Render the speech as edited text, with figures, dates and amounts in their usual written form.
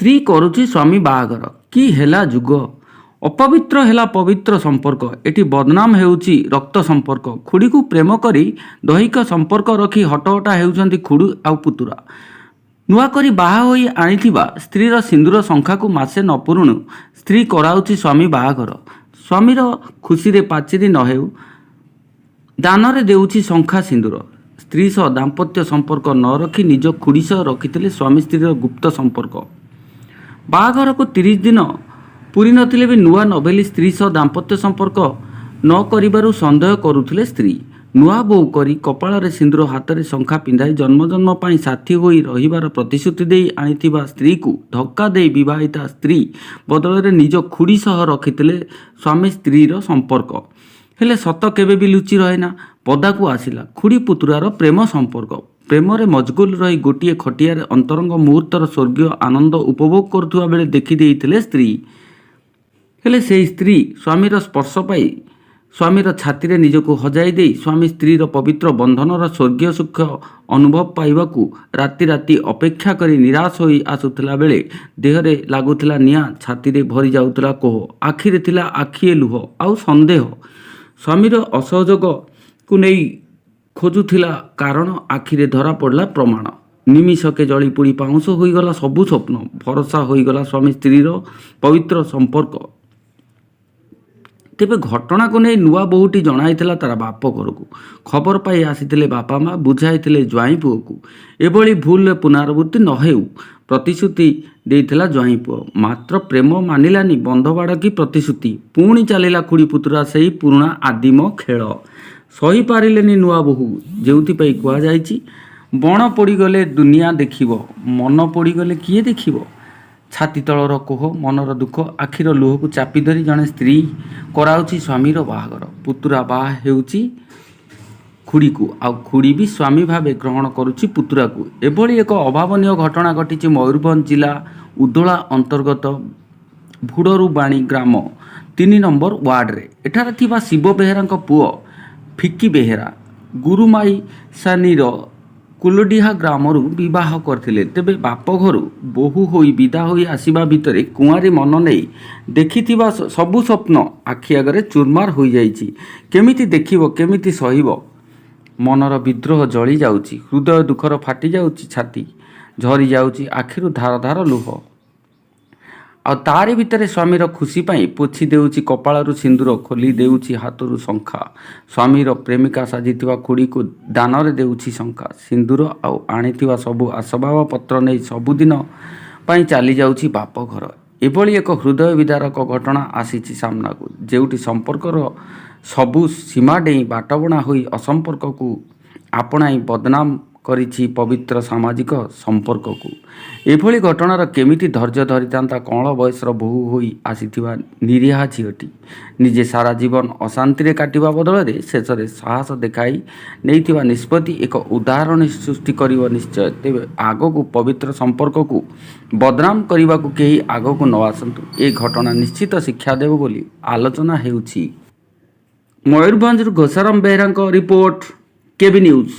ସ୍ତ୍ରୀ କରୁଛି ସ୍ୱାମୀ ବାହାଘର। କି ହେଲା ଯୁଗ! ଅପବିତ୍ର ହେଲା ପବିତ୍ର ସମ୍ପର୍କ। ଏଠି ବଦନାମ ହେଉଛି ରକ୍ତ ସମ୍ପର୍କ। ଖୁଡ଼ିକୁ ପ୍ରେମ କରି ଦୈହିକ ସମ୍ପର୍କ ରଖି ହଟହଟା ହେଉଛନ୍ତି ଖୁଡ଼ି ଆଉ ପୁତୁରା। ନୂଆ କରି ବାହା ହୋଇ ଆଣିଥିବା ସ୍ତ୍ରୀର ସିନ୍ଦୁର ଶଙ୍ଖାକୁ ମାସେ ନ ପୁରୁଣୁ ସ୍ତ୍ରୀ କରାଉଛି ସ୍ୱାମୀ ବାହାଘର। ସ୍ୱାମୀର ଖୁସିରେ ପାଚେରୀ ନ ହେଉ, ଦାନରେ ଦେଉଛି ଶଙ୍ଖା ସିନ୍ଦୁର। ସ୍ତ୍ରୀ ସହ ଦାମ୍ପତ୍ୟ ସମ୍ପର୍କ ନ ରଖି ନିଜ ଖୁଡ଼ି ସହ ରଖିଥିଲେ ସ୍ୱାମୀ ସ୍ତ୍ରୀର ଗୁପ୍ତ ସମ୍ପର୍କ। ବାହାଘରକୁ 30 ଦିନ ପୁରି ନଥିଲେ ବି ନୂଆ ନବେଲି ସ୍ତ୍ରୀ ସହ ଦାମ୍ପତ୍ୟ ସମ୍ପର୍କ ନ କରିବାରୁ ସନ୍ଦେହ କରୁଥିଲେ ସ୍ତ୍ରୀ। ନୂଆ ବୋହୂ କରି କପାଳରେ ସିନ୍ଦୁର, ହାତରେ ଶଙ୍ଖା ପିନ୍ଧାଇ ଜନ୍ମ ଜନ୍ମ ପାଇଁ ସାଥୀ ହୋଇ ରହିବାର ପ୍ରତିଶ୍ରୁତି ଦେଇ ଆଣିଥିବା ସ୍ତ୍ରୀକୁ ଧକ୍କା ଦେଇ ବିବାହିତା ସ୍ତ୍ରୀ ବଦଳରେ ନିଜ ଖୁଡ଼ି ସହ ରଖିଥିଲେ ସ୍ୱାମୀ ସ୍ତ୍ରୀର ସମ୍ପର୍କ। ହେଲେ ସତ କେବେ ବି ଲୁଚି ରହେନା। ପଦାକୁ ଆସିଲା ଖୁଡ଼ି ପୁତୁରାର ପ୍ରେମ ସମ୍ପର୍କ। ପ୍ରେମରେ ମସଗୁଲ ରହି ଗୋଟିଏ ଖଟିଆରେ ଅନ୍ତରଙ୍ଗ ମୁହୂର୍ତ୍ତର ସ୍ୱର୍ଗୀୟ ଆନନ୍ଦ ଉପଭୋଗ କରୁଥିବା ବେଳେ ଦେଖିଦେଇଥିଲେ ସ୍ତ୍ରୀ। ହେଲେ ସେହି ସ୍ତ୍ରୀ ସ୍ୱାମୀର ସ୍ପର୍ଶ ପାଇ ସ୍ୱାମୀର ଛାତିରେ ନିଜକୁ ହଜାଇ ଦେଇ ସ୍ୱାମୀ ସ୍ତ୍ରୀର ପବିତ୍ର ବନ୍ଧନର ସ୍ୱର୍ଗୀୟ ସୁଖ ଅନୁଭବ ପାଇବାକୁ ରାତି ରାତି ଅପେକ୍ଷା କରି ନିରାଶ ହୋଇ ଆସୁଥିଲା ବେଳେ ଦେହରେ ଲାଗୁଥିଲା ନିଆଁ, ଛାତିରେ ଭରି ଯାଉଥିଲା କୋହ, ଆଖିରେ ଥିଲା ଆଖିଏ ଲୁହ ଆଉ ସନ୍ଦେହ। ସ୍ୱାମୀର ଅସହଯୋଗକୁ ନେଇ ଖୋଜୁଥିଲା କାରଣ, ଆଖିରେ ଧରା ପଡ଼ିଲା ପ୍ରମାଣ। ନିମିଷକେ ଜଳି ପୋଡ଼ି ପାଉଁଶ ହୋଇଗଲା ସବୁ ସ୍ୱପ୍ନ, ଭରସା ହୋଇଗଲା ସ୍ୱାମୀ ସ୍ତ୍ରୀର ପବିତ୍ର ସମ୍ପର୍କ। ତେବେ ଘଟଣାକୁ ନେଇ ନୂଆ ବୋହୂଟି ଜଣାଇଥିଲା ତାର ବାପ ଘରକୁ। ଖବର ପାଇ ଆସିଥିଲେ ବାପା ମା, ବୁଝାଇଥିଲେ ଜ୍ୱାଇଁ ପୁଅକୁ। ଏଭଳି ଭୁଲରେ ପୁନରାବୃତ୍ତି ନ ହେଉ ପ୍ରତିଶ୍ରୁତି ଦେଇଥିଲା ଜ୍ୱାଇଁ ପୁଅ। ମାତ୍ର ପ୍ରେମ ମାନିଲାନି ବନ୍ଧବାଡ଼ କି ପ୍ରତିଶ୍ରୁତି। ପୁଣି ଚାଲିଲା ଖୁଡ଼ି ପୁତୁରା ସେଇ ପୁରୁଣା ଆଦିମ ଖେଳ। ସହିପାରିଲେନି ନୂଆ ବୋହୂ। ଯେଉଁଥିପାଇଁ କୁହାଯାଇଛି, ବଣ ପୋଡ଼ିଗଲେ ଦୁନିଆ ଦେଖିବ, ମନ ପୋଡ଼ିଗଲେ କିଏ ଦେଖିବ? ଛାତି ତଳର କୋହ, ମନର ଦୁଃଖ, ଆଖିର ଲୁହକୁ ଚାପି ଧରି ଜଣେ ସ୍ତ୍ରୀ କରାଉଛି ସ୍ୱାମୀର ବାହାଘର। ପୁତୁରା ବାହା ହେଉଛି ଖୁଡ଼ିକୁ, ଆଉ ଖୁଡ଼ି ବି ସ୍ୱାମୀ ଭାବେ ଗ୍ରହଣ କରୁଛି ପୁତୁରାକୁ। ଏଭଳି ଏକ ଅଭାବନୀୟ ଘଟଣା ଘଟିଛି ମୟୂରଭଞ୍ଜ ଜିଲ୍ଲା ଉଦଳା ଅନ୍ତର୍ଗତ ଭୁଡ଼ରୁବାଣୀ ଗ୍ରାମ 3 ନମ୍ବର ୱାର୍ଡରେ। ଏଠାରେ ଥିବା ଶିବ ବେହେରାଙ୍କ ପୁଅ ଫିକି ବେହେରା ଗୁରୁମାଇସାନୀର କୁଲଡିହା ଗ୍ରାମରୁ ବିବାହ କରିଥିଲେ। ତେବେ ବାପଘରୁ ବୋହୂ ହୋଇ ବିଦା ହୋଇ ଆସିବା ଭିତରେ କୁଆଁରୀ ମନ ନେଇ ଦେଖିଥିବା ସବୁ ସ୍ୱପ୍ନ ଆଖି ଆଗରେ ଚୁରମାର ହୋଇଯାଇଛି। କେମିତି ଦେଖିବ, କେମିତି ସହିବ? ମନର ବିଦ୍ରୋହ ଜଳି ଯାଉଛି, ହୃଦୟ ଦୁଃଖର ଫାଟି ଯାଉଛି ଛାତି, ଝରି ଯାଉଛି ଆଖିରୁ ଧାର ଧାର ଲୁହ। ଆଉ ତାରି ଭିତରେ ସ୍ୱାମୀର ଖୁସି ପାଇଁ ପୋଛି ଦେଉଛି କପାଳରୁ ସିନ୍ଦୁର, ଖୋଲି ଦେଉଛି ହାତରୁ ଶଙ୍ଖା। ସ୍ୱାମୀର ପ୍ରେମିକା ସାଜିଥିବା ଖୁଡ଼ିକୁ ଦାନରେ ଦେଉଛି ଶଙ୍ଖା, ସିନ୍ଦୁର ଆଉ ଆଣିଥିବା ସବୁ ଆସବାବପତ୍ର ନେଇ ସବୁଦିନ ପାଇଁ ଚାଲିଯାଉଛି ବାପଘର। ଏଭଳି ଏକ ହୃଦୟ ବିଦାରକ ଘଟଣା ଆସିଛି ସାମ୍ନାକୁ, ଯେଉଁଠି ସମ୍ପର୍କର ସବୁ ସୀମା ଡେଇଁ ବାଟବଣା ହୋଇ ଅସମ୍ପର୍କକୁ ଆପଣାଇ ବଦନାମ କରିଛି ପବିତ୍ର ସାମାଜିକ ସମ୍ପର୍କକୁ। ଏଭଳି ଘଟଣାର କେମିତି ଧୈର୍ଯ୍ୟ ଧରିଥାନ୍ତା କଅଁଳ ବୟସର ବୋହୂ ହୋଇ ଆସିଥିବା ନିରୀହା ଝିଅଟି? ନିଜେ ସାରା ଜୀବନ ଅଶାନ୍ତିରେ କାଟିବା ବଦଳରେ ଶେଷରେ ସାହସ ଦେଖାଇ ନେଇଥିବା ନିଷ୍ପତ୍ତି ଏକ ଉଦାହରଣ ସୃଷ୍ଟି କରିବ ନିଶ୍ଚୟ। ତେବେ ଆଗକୁ ପବିତ୍ର ସମ୍ପର୍କକୁ ବଦନାମ କରିବାକୁ କେହି ଆଗକୁ ନ ଆସନ୍ତୁ, ଏ ଘଟଣା ନିଶ୍ଚିତ ଶିକ୍ଷା ଦେବ ବୋଲି ଆଲୋଚନା ହେଉଛି। ମୟୂରଭଞ୍ଜରୁ ଘୋଷାରାମ ବେହେରାଙ୍କ ରିପୋର୍ଟ, କେବି ନ୍ୟୁଜ୍।